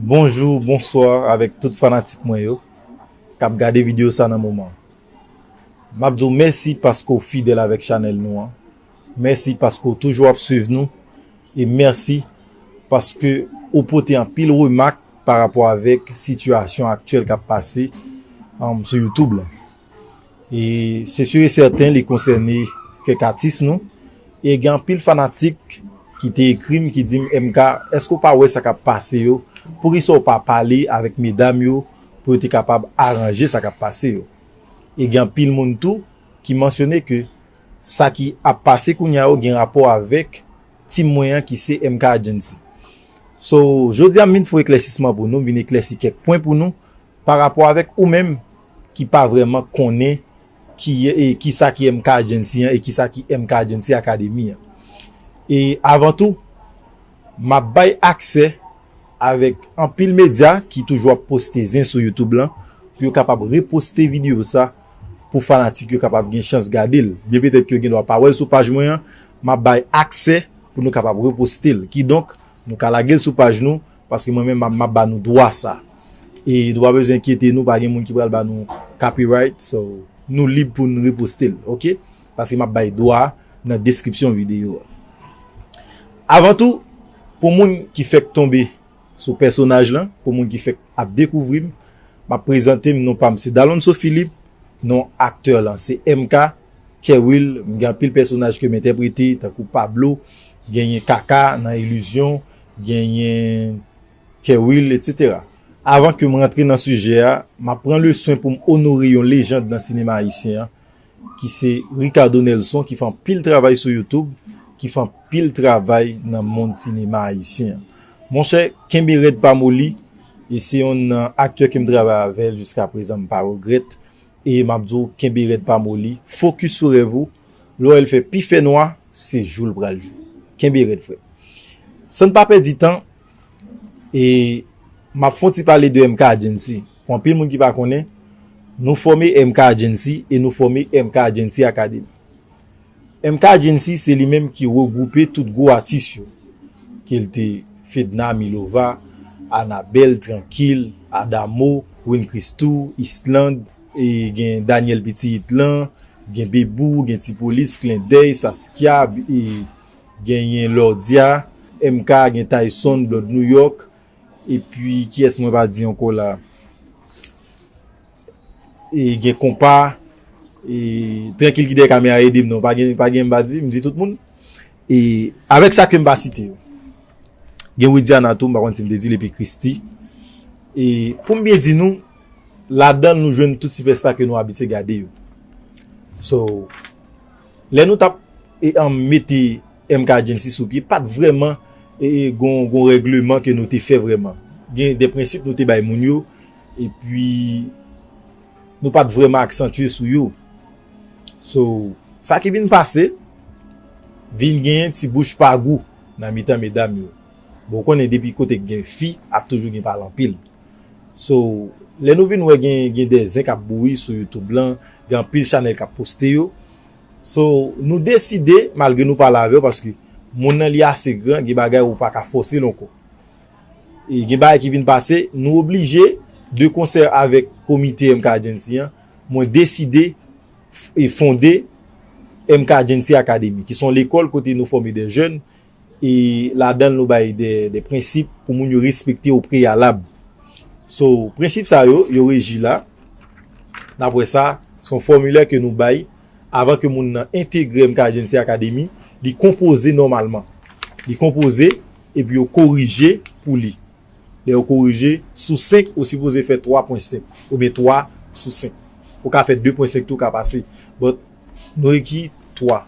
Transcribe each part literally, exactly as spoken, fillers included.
Bonjou, bonswa avèk tout fanatik mwen yo k ap gade videyo sa nan moman. M ap di w mèsi paske w fidèl avèk chanèl nou an. Mèsi paske w toujou ap swiv nou. E mèsi paske ou pote anpil remak pa rapò avèk sitiyasyon aktyèl k ap pase, um, sou YouTube la. E se si e sèten li konsène kèk atis nou. E gen anpil fanatik ki te ekri m, ki di m, M K, èske w pa wè sa k ap pase yo? Poukisa w pa pale avèk medam yo pou yo te kapab aranje sa k ap pase yo? E gen anpil moun tou ki mansyone ke sa ki ap pase kounye a yo gen rapò avèk team mwen an ki se M K Agency. So, jodi a m vin fè eklèsisman pou nou, m vin eklèsi kèk pwen pou nou pa rapò avèk ou menm ki pa vrèman konnen ki, e, ki sa ki M K Agency an e ki sa ki M K Agency Academy an. E avan tou, m ap bay aksè avèk anpil medya ki toujou ap poste zen sou YouTube lan pou yo kapab reposte videyo sa pou fanatik yo kapab gen chans gade l. Byen petèt ke yo gen dwa pa wè l sou paj mwen an, m ap bay aksè pou nou kapab reposte l. Kidonk, nou ka lage l sou paj nou, paske mwen menm m ap, m ap ba nou dwa sa. E nou pa bezwen enkyete nou, pa gen moun ki pral ba nou copyright, so nou lib pou n reposte l, oke? Paske m ap bay dwa a nan deskripsyon videyo a. Avan tou, pou moun ki fèk tonbe sou pèsonaj lan, pou moun ki fèk ap dekouvri m, m ap prezante m, non pa m se Dalonso Philippe, non aktè lan se M K, Kerwill, m gen anpil pèsonaj ke m entèprete, tankou Pablo, genyen Kaka nan Ilizyon, genyen Kerwill, etsetera. Avan ke m rantre nan sijè a, m ap pran le swen pou m onore yon lejand nan sinema ayisyen an, ki se Ricardo Nelson, ki fè anpil travay sou YouTube, ki fè anpil travay nan mond sinema ayisyen an. Monchè, kenbe rèd pa moli, e se yonn nan aktè ke m travay avè l jiska prezan, m pa regrèt, e m ap di w, kenbe rèd pa moli, fokis sou rèv ou, lè w wè l fè pi fè nwa, se jou l pral jou. Kenbe rèd, frè. San n pa pèdi tan, e m ap fè yon ti pale de M K Agency. Pou anpil moun ki pa konnen, nou fòme M K Agency e nou fòme M K Agency Academy. M K Agency se li menm ki regwoupe tout gwo atis yo, ke l te Fedna Milova, Anabèl, Trankil, Adamo, Win Christou, Island, e gen Daniel Pitit lan, gen Bebou, gen Ti Polis, Klendèy, Saskia, e genyen Lordia, M K, gen Tyson, Blood New York, epi kiyès mwen pa di ankò la? E gen Konpa, e Trankil ki dèyè kamera ede m non, pa gen, pa gen m pa di, m di tout moun. E avèk sa ke m pa site yo. Gen Widiana tou, m pa konn si m te di l, epi Christy. E pou m byen di nou, ladan l nou jwenn tout sipèsta ke nou abitye gade yo. So, lè nou t ap, e, an, mete M K Agency sou pye, pa t vrèman, e, e, gon, gon règleman ke nou te fè vrèman. Gen de prensip nou te bay moun yo, epi nou pa t vrèman aksantye sou yo. So, sa ki vin pase, vin genyen ti bouch pa gou nan mitan medam yo. Bon, ou konnen depi kote k gen fi, ap toujou gen pale anpil. So, lè nou vin wè gen, gen de zen k ap bouyi sou YouTube lan, gen anpil chanèl k ap poste yo. So, nou deside, malgre nou pale avè w, paske moun nan li ase gran, gen bagay ou pa ka fòse l ankò. E gen bagay ki vin pase, nou oblije, de konsè avèk komite M K Agency an, mwen deside f-, e fonde M K Agency Academy, ki se yon lekòl kote nou fòme de jèn, e ladan l nou bay de, de prensip pou moun yo respekte o preyalab. So, prensip sa yo, yo reji la. N ap wè sa, se yon fòmilè ke nou bay avan ke moun nan entegre M K Agency Academy, li konpoze nòmalman. Li konpoze, epi yo korije pou li. Lè yo korije, sou senk, ou sipoze fè twa pwen senk, oubyen twa sou senk. Ou ka fè de pwen senk tou, ka pase. But, nou reki twa.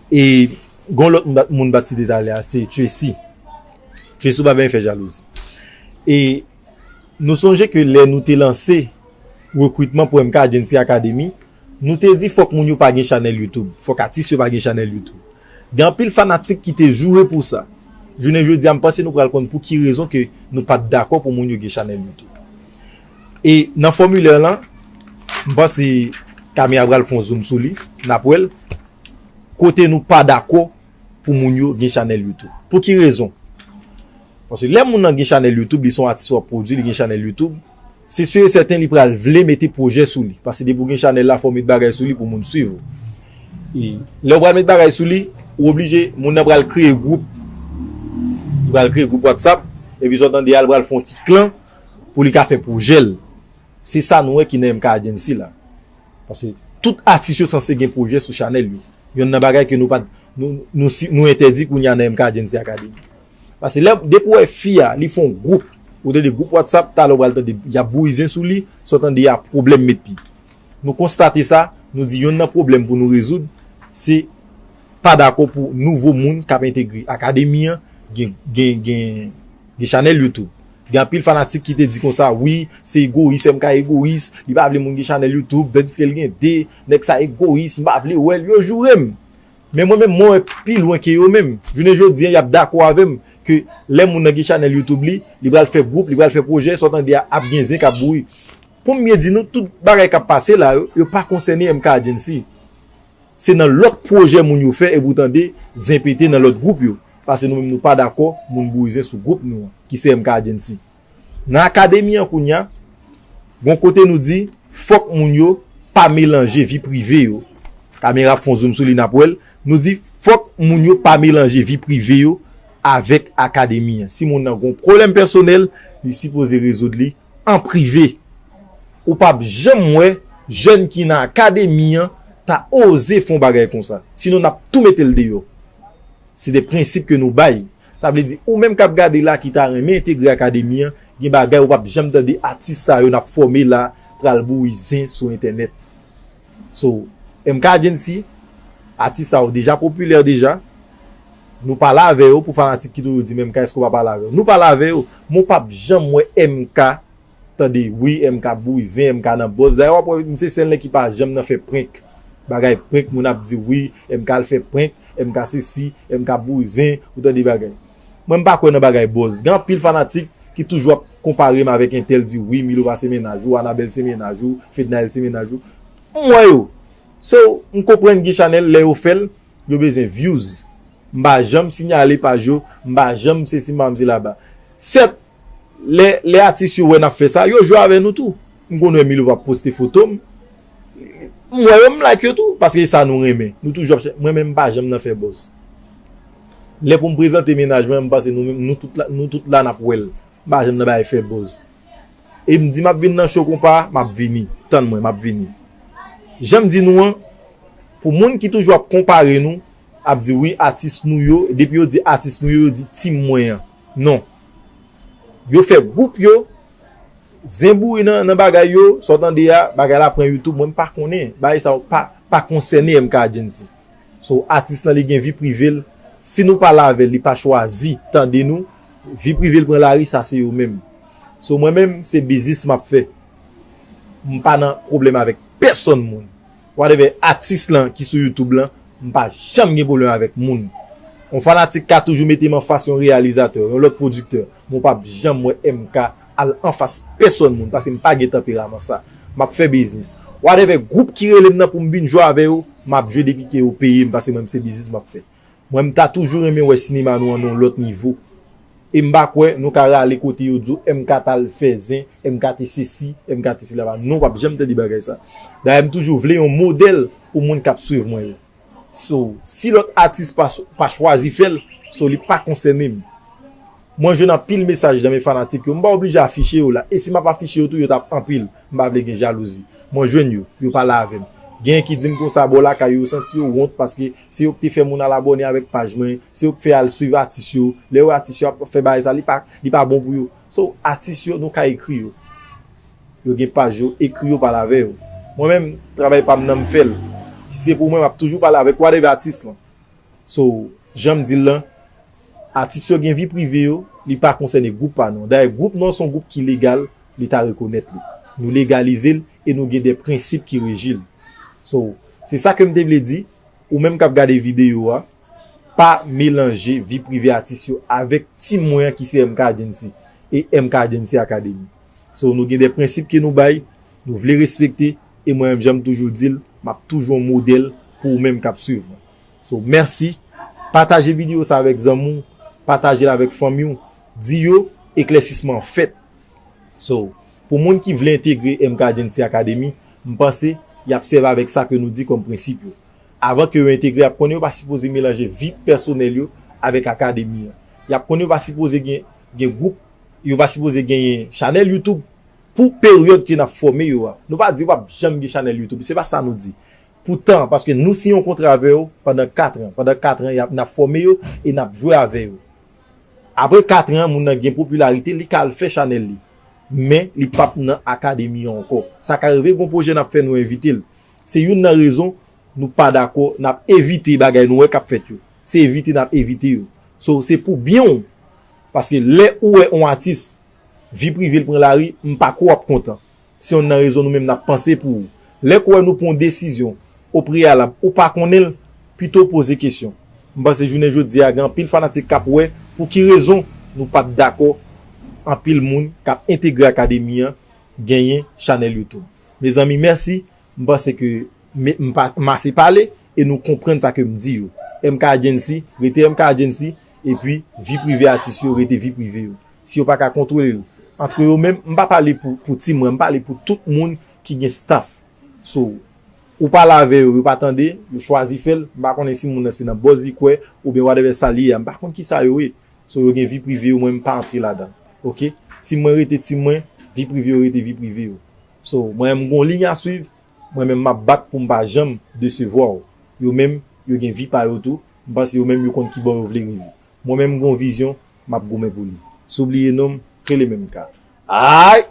E, gon lòt moun bat, moun bat site talè a, se Tracy. Tracy, ou pa benyen fè jalouzi. E, nou sonje ke lè nou te lanse rekritman pou M K Agency Academy, nou te di fòk moun yo pa gen chanèl YouTube, fòk atis yo pa gen chanèl YouTube. Gen anpil fanatik ki te joure pou sa. Jounen jodi a, m panse nou pral konn pou ki rezon ke nou pa t dakò pou moun yo gen chanèl YouTube. E nan fòmilè lan, m panse Camille pral fè yon zoom sou li, n ap wè l, kote nou pa dakò pou moun yo gen chanèl YouTube. Pou ki rezon? Paske lè moun nan gen chanèl YouTube, li se yon atis w ap pwodui, li gen chanèl YouTube, se si e sèten li pral vle mete pwojè sou li. Paske depi w gen chanèl la, fò w met bagay sou li pou moun swiv ou. E lè w pral met bagay sou li, ou oblije, moun nan pral kreye gwoup. Li pral kreye gwoup WhatsApp, epi sa w tande a, li pral fè yon ti klan pou li ka fè pwojè l. Se sa nou wè ki nan M K Agency la. Paske tout atis yo sanse gen pwojè sou chanèl yo. Yonn nan bagay ke nou pa nou, nou, si- nou entèdi kounye a nan M K Agency Academy. Paske lè depi w wè fi a, li fè yon gwoup, ou tande gwoup WhatsApp, talè w pral tande y ap bouyi zen sou li, sa w tande a pwoblèm met pi. Nou konstate sa, nou di yonn nan pwoblèm pou nou rezoud, se pa dakò pou nouvo moun k ap entegre akademi an gen, gen, gen, gen chanèl YouTube. Gen anpil fanatik ki te di konsa, wi, se egoyis, M K egoyis, li pa vle moun gen chanèl YouTube, tandiske l gen de, nèg sa egoyis, m pa vle wè l, yo joure m. Men mwen menm, mwen wè pi lwen ke yo menm. Jounen jodi a, y ap dakò avè m ke lè moun nan gen chanèl YouTube li, li pral fè gwoup, li pral fè pwojè, sa w tande a ap gen zen k ap bouyi. Pou m byen di nou, tout bagay k ap pase la yo, yo pa konsène M K Agency. Se nan lòt pwojè moun yo fè epi w tande zen pete nan lòt gwoup yo. Paske nou menm nou pa dakò moun bouyi zen sou gwoup nou an, ki se M K Agency. Nan akademi an kounye a, gon kote nou di, fòk moun yo pa melanje vi prive yo. Kamera ap fè yon zoom sou li, n ap wè l. Nou di, fòk moun yo pa melanje vi prive yo avèk akademi an. Si moun nan gon pwoblèm pèsonèl, li sipoze rezoud li an prive. Ou p ap janm wè jèn ki nan akademi an ta oze fè yon bagay konsa. Sinon, n ap tou mete l deyò. Se de prensip ke nou bay. Sa vle di, ou menm k ap gade la ki ta renmen entegre akademi an, gen bagay ou p ap janm tande atis sa yo n ap fòme la pral bouyi zen sou entènèt. So, M K Agency, atis sa yo deja popilè deja. Nou pale avè yo pou fanatik ki toujou di, men M K, èske w pa pale avè yo? Nou pale avè yo, men w p ap janm wè M K tande, wi, M K ap bouyi zen, M K nan buzz. Dayè, w ap wè, misye se nèg ki pa janm nan fè prank. Bagay prank, moun ap di, wi, M K al fè prank, M K sesi, M K ap bouyi zen, ou tande bagay. Mwen, m pa kwè nan bagay buzz. Gen anpil fanatik ki toujou ap konpare m avèk entèl, di, wi, Milo pa se mennaj ou, Anabèl se mennaj ou, Fednaelle se mennaj ou. M wè yo. So, m konprann gen chanèl, lè yo fè l, yo bezwen views. M pa janm siyale paj yo, m pa janm sesi, m pa janm sela ba. Sèt, lè, lè atis yo wè n ap fè sa, yo jwe avè nou tou. M konn wè Milo va poste foto m. M wè yo, m like yo tou, paske e sa nou renmen. Nou toujou ap chè-, mwen menm, m pa janm nan fè buzz. Lè pou m prezante mennaj mwen, m panse nou menm, nou tout la, nou tout la n ap wè l. M pa janm nan bay fè buzz. E m di m ap vin nan show konpa, m ap vini. Tann mwen, m ap vini. Jan m di nou an, pou moun ki toujou ap konpare nou, ap di wi, atis nou yo, depi yo di atis nou yo, yo di team mwen an. Non. Yo fè gwoup yo, zen bouyi nan, nan bagay yo, sa w tande a, bagay la pran YouTube, mwen m pa konnen. Bagay sa yo pa, pa konsène M K Agency. So, atis lan li gen vi prive l. Si nou pale avè l, li pa chwazi tande nou, vi prive l pran lari, sa se yo menm. So, mwen menm, se biznis m ap fè. M pa nan pwoblèm avèk pèsonn moun. Whatever atis lan ki sou YouTube lan, m pa janm gen pwoblèm avèk moun. Yon fanatik ka toujou mete m anfas yon reyalizatè, yon lòt pwodiktè, men w p ap janm wè M K al anfas pèsonn moun, paske m pa gen tanperaman sa. M ap fè biznis. Whatever gwoup ki rele m nan pou m vin jwe avè yo, m ap jwe depi ke yo peye m, paske mwen, se biznis m ap fè. Mwen, m ta toujou renmen wè sinema nou an nan yon lòt nivo. E m pa kwè nou ka rale kote yo di w M K t al fè zen, M K te sesi, M K te sela. Non, w p ap janm tande bagay sa. Dayè, m toujou vle yon modèl pou moun k ap swiv mwen yo. So, si lòt atis pa, pa chwazi fè l, so, li pa konsène m. Mwen jwenn anpil mesaj nan men fanatik yo. M pa oblije afiche yo la. E si m ap afiche yo tou, yo t ap anpil. M pa vle gen jalouzi. Mwen jwenn yo, yo pale avè m. Gen ki di m konsa bò lakay yo, yo santi yo wont paske se yo ki te fè moun al abòne avèk paj mwen, se yo ki fè al swiv atis yo. Lè yo wè atis yo ap fè bagay sa, li pa, li pa bon pou yo. So, atis yo, nou ka ekri yo. Yo gen paj yo, ekri yo, pale avè yo. Mwen menm, travay pa m nan m fè l. Si se pou mwen, m ap toujou pale avèk whatever atis lan. So, jan m di l lan, atis yo gen vi prive yo, li pa konsène gwoup pa nou an. Dayè, gwoup nou an se yon gwoup ki legal, li ta rekonèt li. Nou legalize l e nou gen de prensip ki reji l. So, se sa ke m te vle di, ou menm k ap gade videyo a, pa melanje vi prive atis yo avèk team mwen an ki se M K Agency e M K Agency Academy. So, nou gen de prensip ke nou bay, nou vle respekte, e mwen menm, jan m toujou di l, m ap toujou yon modèl pou ou menm k ap swiv mwen. So, mèsi. Pataje videyo sa avèk zanmi w, pataje l avèk fanmi w. Di yo, eklèsisman an fèt. So, pou moun ki vle entegre M K Agency Academy, m panse y ap sèvi avèk sa ke nou di kòm prensip yo. Avan ke yo entegre, y ap konnen yo pa sipoze melanje vi pèsonèl yo avèk akademi an. Y ap konnen yo pa sipoze gen, gen gwoup, yo pa sipoze genyen chanèl YouTube pou peryòd ke n ap fòme yo a. Nou pa di yo p ap janm gen chanèl YouTube, se pa sa nou di. Poutan, paske nou siyen yon kontra avè yo pandan kat an. Pandan kat an, y ap, n ap fòme yo e n ap jwe avè yo. Apre kat an, moun nan gen popilarite, li ka al fè chanèl li. Men, li p ap nan akademi an ankò. Sa ka rive, gon pwojè n ap fè, nou envite l. Se youn nan rezon nou pa dakò, n ap evite bagay nou wè k ap fèt yo. Se evite n ap evite yo. So, se pou byen w. Paske lè ou wè yon atis, vi prive l pran lari, m pa kwè w ap kontan. Se youn nan rezon nou menm n ap panse pou ou. Lè k wè nou pran yon desizyon o preyalab, ou pa konnen l, pito w poze kesyon. M panse jounen jodi a, gen anpil fanatik k ap wè pou ki rezon nou pa t dakò anpil moun k ap entegre akademi an genyen chanèl YouTube. Mezanmi, mèsi. M panse ke me- m pa- m ase pale e nou konprann sa ke m di yo. M K Agency, rete M K Agency, epi vi prive atis yo, rete vi prive yo. Si yo pa ka kontwole l antre yo menm, m pa pale pou, pou Ti Mwen, m pale pou tout moun ki gen staff. So, ou pale avè yo, yo pa tande, yo chwazi fè l, m pa konnen si moun nan se nan buzz li kwè, oubyen whatever sa li ye a, m pa konn ki sa yo ye. So, yo gen vi prive yo, mwen m pa antre ladan. Oke? Ti Mwen rete Ti Mwen, vi prive yo rete vi prive yo. So, mwen menm m gon liy a swiv, mwen menm m ap bat pou m pa janm desevwa w. Yo menm, yo gen vi pa yo tou, m panse yo menm yo konn ki bò yo vle rive. Mwen menm m gon vizyon, m ap goumen pou li. Si w bliye non m, rele menm ka. Ay!